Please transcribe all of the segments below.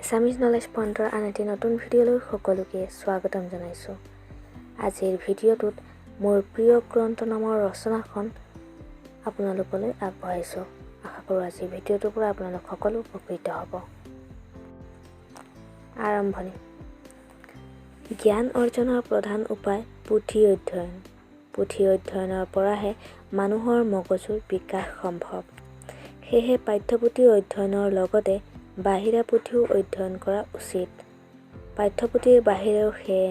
Assamese knowledge পইণ্টৰ আন এটি নতুন ভিডিঅ'লৈ সকলোকে স্বাগতম জনাইছোঁ। আজিৰ ভিডিঅ'টোত মোৰ প্ৰিয় গ্ৰন্থ নামৰ ৰচনাখন আপোনালোকলৈ আগবঢ়াইছোঁ। আশা কৰোঁ আজিৰ ভিডিঅ'টোৰ পৰা আপোনালোক সকলো উপকৃত হ'ব। আৰম্ভণি। জ্ঞান অৰ্জনৰ প্ৰধান উপায় পুথি অধ্যয়ন। পুথি অধ্যয়নৰ পৰাহে মানুহৰ মগজুৰ বিকাশ সম্ভৱ। সেয়েহে পাঠ্যপুথি অধ্যয়নৰ লগতে বাহিৰা পুথিও অধ্যয়ন কৰা উচিত। পাঠ্যপুথিৰ বাহিৰেও সেয়ে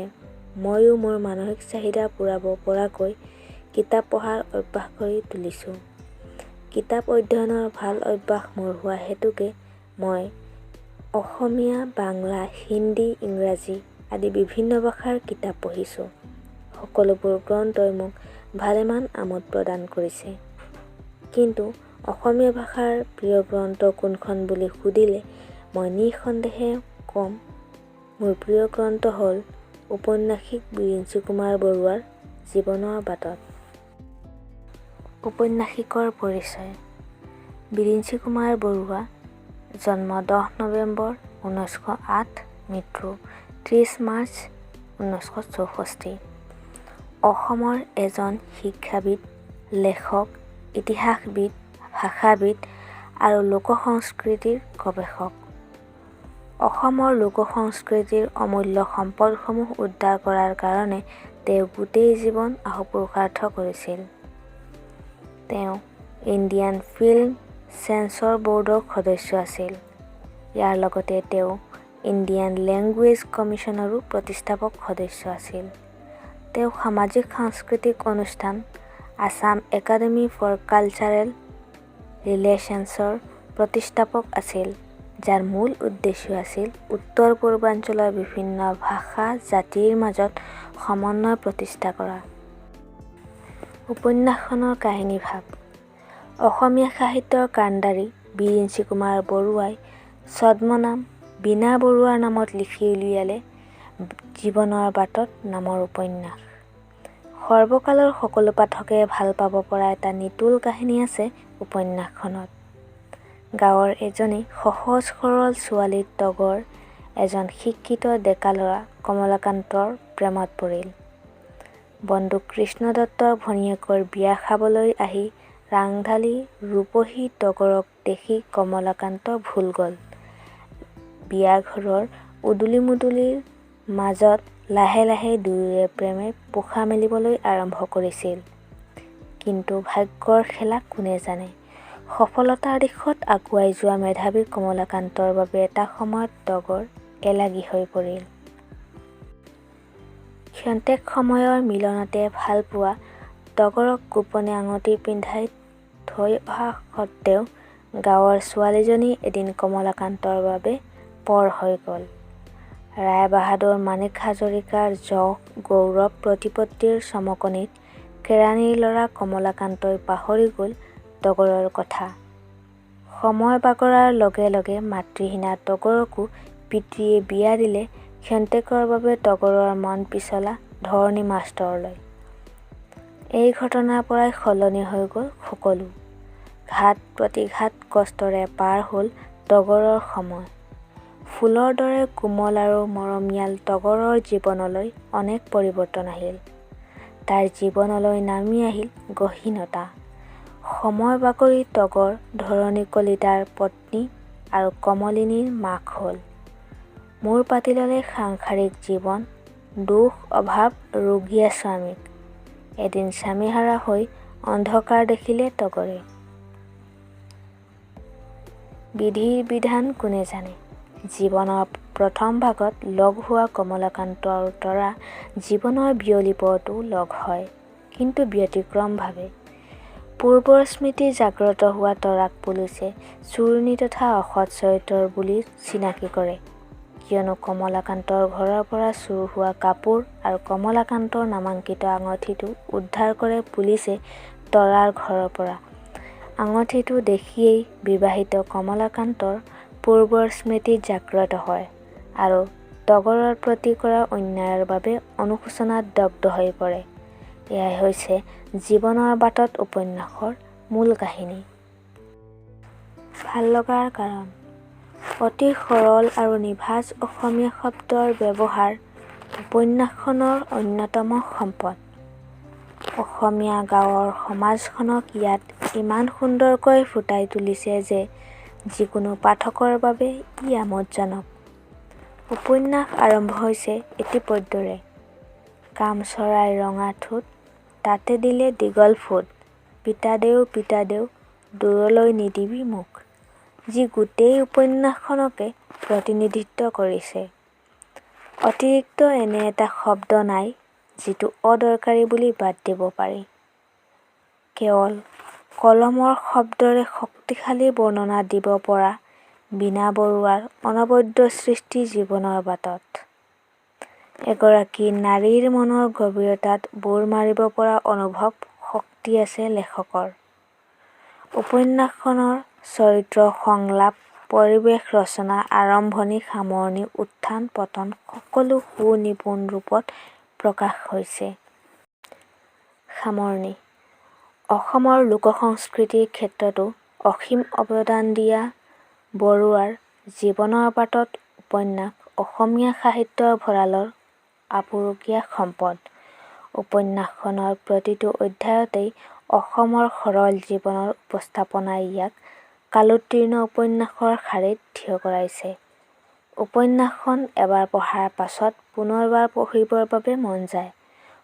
ময়ো মোৰ মানসিক চাহিদা পূৰাব পৰাকৈ কিতাপ পঢ়াৰ অভ্যাস কৰি তুলিছোঁ। কিতাপ অধ্যয়নৰ ভাল অভ্যাস মোৰ হোৱা হেতুকে মই অসমীয়া, বাংলা, হিন্দী, ইংৰাজী আদি বিভিন্ন ভাষাৰ কিতাপ পঢ়িছোঁ। সকলোবোৰ গ্ৰন্থই মোক ভালেমান আমোদ প্ৰদান কৰিছে। কিন্তু অসমীয়া ভাষাৰ প্ৰিয় গ্ৰন্থ কোনখন বুলি সুধিলে মই নিঃসন্দেহে ক'ম, মোৰ প্ৰিয় গ্ৰন্থ হ'ল ঔপন্যাসিক বিৰিঞ্চি কুমাৰ বৰুৱাৰ জীৱনৰ বাটত। ঔপন্যাসিকৰ পৰিচয়। বিৰিঞ্চি কুমাৰ বৰুৱা, জন্ম 10 নৱেম্বৰ 1908, মৃত্যু 30 মাৰ্চ 1964। অসমৰ এজন শিক্ষাবিদ, লেখক, ইতিহাসবিদ, ভাষাবিদ আৰু লোকসংস্কৃতিৰ গৱেষক। অসমৰ লোকসংস্কৃতিৰ অমূল্য সম্পদসমূহ উদ্ধাৰ কৰাৰ কাৰণে তেওঁ গোটেই জীৱন অহোপুৰুষাৰ্থ কৰিছিল। তেওঁ ইণ্ডিয়ান ফিল্ম চেন্সৰ ব'ৰ্ডৰ সদস্য আছিল। ইয়াৰ লগতে তেওঁ ইণ্ডিয়ান লেংগুৱেজ কমিছনৰো প্ৰতিষ্ঠাপক সদস্য আছিল। তেওঁ সামাজিক সাংস্কৃতিক অনুষ্ঠান আছাম একাডেমী ফৰ কালচাৰেল ৰিলেশ্যনছৰ প্ৰতিষ্ঠাপক আছিল, যাৰ মূল উদ্দেশ্য আছিল উত্তৰ পূৰ্বাঞ্চলৰ বিভিন্ন ভাষা জাতিৰ মাজত সমন্বয় প্ৰতিষ্ঠা কৰা। উপন্যাসখনৰ কাহিনীভাগ। অসমীয়া সাহিত্যৰ কাণ্ডাৰী বিৰিঞ্চি কুমাৰ বৰুৱাই ছদ্মনাম বীণা বৰুৱাৰ নামত লিখি উলিয়ালে জীৱনৰ বাটত নামৰ উপন্যাস। সৰ্বকালৰ সকলো পাঠকে ভাল পাব পৰা এটা নিটোল কাহিনী আছে উপন্যাসখনত। গাঁৱৰ এজনী সহজ সৰল ছোৱালী তগৰ এজন শিক্ষিত ডেকা ল'ৰা কমলাকান্তৰ প্ৰেমত পৰিল। বন্ধু কৃষ্ণ দত্তৰ ভনীয়েকৰ বিয়া খাবলৈ আহি ৰাংঢালী ৰূপহী তগৰক দেখি কমলাকান্ত ভোল গ'ল। বিয়াঘৰৰ উদুলি মুদুলিৰ মাজত লাহে লাহে দুয়োৰে প্ৰেমে পোখা মেলিবলৈ আৰম্ভ কৰিছিল। কিন্তু ভাগ্যৰ খেলা কোনে জানে, সফলতাৰ দিশত আগুৱাই যোৱা মেধাৱী কমলাকান্তৰ বাবে এটা সময়ত তগৰ এলাগী হৈ পৰিল। ক্ষন্তেক সময়ৰ মিলনতে ভালপোৱা তগৰক গোপনে আঙুঠি পিন্ধাই থৈ অহা সত্ত্বেও গাঁৱৰ ছোৱালীজনী এদিন কমলাকান্তৰ বাবে পৰ হৈ গ'ল। ৰায়বাহাদুৰ মাণিক হাজৰিকাৰ যশ গৌৰৱ প্ৰতিপত্তিৰ চমকনিত কেৰাণীৰ ল'ৰা কমলাকান্তই পাহৰি গ'ল তগৰৰ কথা। সময় বাগৰাৰ লগে লগে মাতৃহীনা তগৰকো পিতৃয়ে বিয়া দিলে ক্ষন্তেকৰ বাবে তগৰৰ মন পিছলা ধৰণী মাষ্টৰলৈ। এই ঘটনাৰ পৰাই সলনি হৈ গ'ল সকলো। ঘাত প্ৰতিঘাত কষ্টৰে পাৰ হ'ল তগৰৰ সময়। ফুলৰ দৰে কোমল আৰু মৰমীয়াল তগৰৰ জীৱনলৈ অনেক পৰিৱৰ্তন আহিল। তাইৰ জীৱনলৈ নামি আহিল গহীনতা। সময় বাগৰি তগৰ ধৰণী কলিতাৰ পত্নী আৰু কমলিনীৰ মাক হ'ল। মূৰ পাতি ল'লে সাংসাৰিক জীৱন, দুখ অভাৱ ৰুগীয়া স্বামীক। এদিন স্বামীহাৰা হৈ অন্ধকাৰ দেখিলে তগৰে। বিধিৰ বিধান কোনে জানে, জীৱনৰ প্ৰথম ভাগত লগ হোৱা কমলাকান্ত আৰু তৰা জীৱনৰ বিয়লি পৰতো লগ হয়, কিন্তু ব্যতিক্ৰমভাৱে। পূৰ্বৰ স্মৃতি জাগ্ৰত হোৱা তৰাক পুলিচে চুৰুণী তথা অসৎ চৰিত্ৰৰ বুলি চিনাকি কৰে। কিয়নো কমলাকান্তৰ ঘৰৰ পৰা চুৰ হোৱা কাপোৰ আৰু কমলাকান্তৰ নামাংকিত আঙুঠিটো উদ্ধাৰ কৰে পুলিচে তৰাৰ ঘৰৰ পৰা। আঙুঠিটো দেখিয়েই বিবাহিত কমলাকান্তৰ পূৰ্বৰ স্মৃতি জাগ্ৰত হয় আৰু তগৰৰ প্ৰতি কৰা অন্যায়ৰ বাবে অনুশোচনাত দগ্ধ হৈ পৰে। এয়াই হৈছে জীৱনৰ বাটত উপন্যাসৰ মূল কাহিনী। ভাল লগাৰ কাৰণ। অতি সৰল আৰু নিভাঁজ অসমীয়া শব্দৰ ব্যৱহাৰ উপন্যাসখনৰ অন্যতম সম্পদ। অসমীয়া গাঁৱৰ সমাজখনক ইয়াত ইমান সুন্দৰকৈ ফুটাই তুলিছে যে যিকোনো পাঠকৰ বাবে ই আমোদজনক। উপন্যাস আৰম্ভ হৈছে এটি পদ্যৰে, কাম চৰাইৰ ৰঙা ঠোঁট, তাতে দিলে দীঘল ফোঁট, পিতাদেউ পিতাদেউ দূৰলৈ নিদিবি মোক, যি গোটেই উপন্যাসখনকে প্ৰতিনিধিত্ব কৰিছে। অতিৰিক্ত এনে এটা শব্দ নাই যিটো অদৰকাৰী বুলি বাদ দিব পাৰি। কেৱল কলমৰ শব্দৰে শক্তিশালী বৰ্ণনা দিব পৰা বীণা বৰুৱাৰ অনবদ্য সৃষ্টি জীৱনৰ বাটত। এগৰাকী নাৰীৰ মনৰ গভীৰতাত বুৰ মাৰিব পৰা অনুভৱ শক্তি আছে লেখকৰ। উপন্যাসখনৰ চৰিত্ৰ সংলাপ পৰিৱেশ ৰচনা আৰম্ভণি সামৰণি উত্থান পতন সকলো সুনিপুণ ৰূপত প্ৰকাশ হৈছে। সামৰণি: অসমৰ লোকসংস্কৃতিৰ ক্ষেত্ৰতো অসীম অৱদান দিয়া বৰুৱাৰ 'জীৱনৰ বাটত' উপন্যাস অসমীয়া সাহিত্যৰ ভঁৰালৰ আপুৰুগীয়া সম্পদ। উপন্যাসখনৰ প্ৰতিটো অধ্যায়তেই অসমৰ সৰল জীৱনৰ উপস্থাপনাই ইয়াক কালোত্তীৰ্ণ উপন্যাসৰ শাৰীত থিয় কৰাইছে। উপন্যাসখন এবাৰ পঢ়াৰ পাছত পুনৰবাৰ পঢ়িবৰ বাবে মন যায়।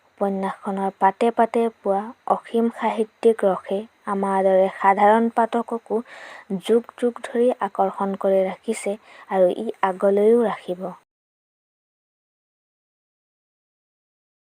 উপন্যাসখনৰ পাতে পাতে পোৱা অসীম সাহিত্যিক ৰসে আমাৰ দৰে সাধাৰণ পাঠককো যুগ যুগ ধৰি আকৰ্ষণ কৰি ৰাখিছে আৰু ই আগলৈও ৰাখিব।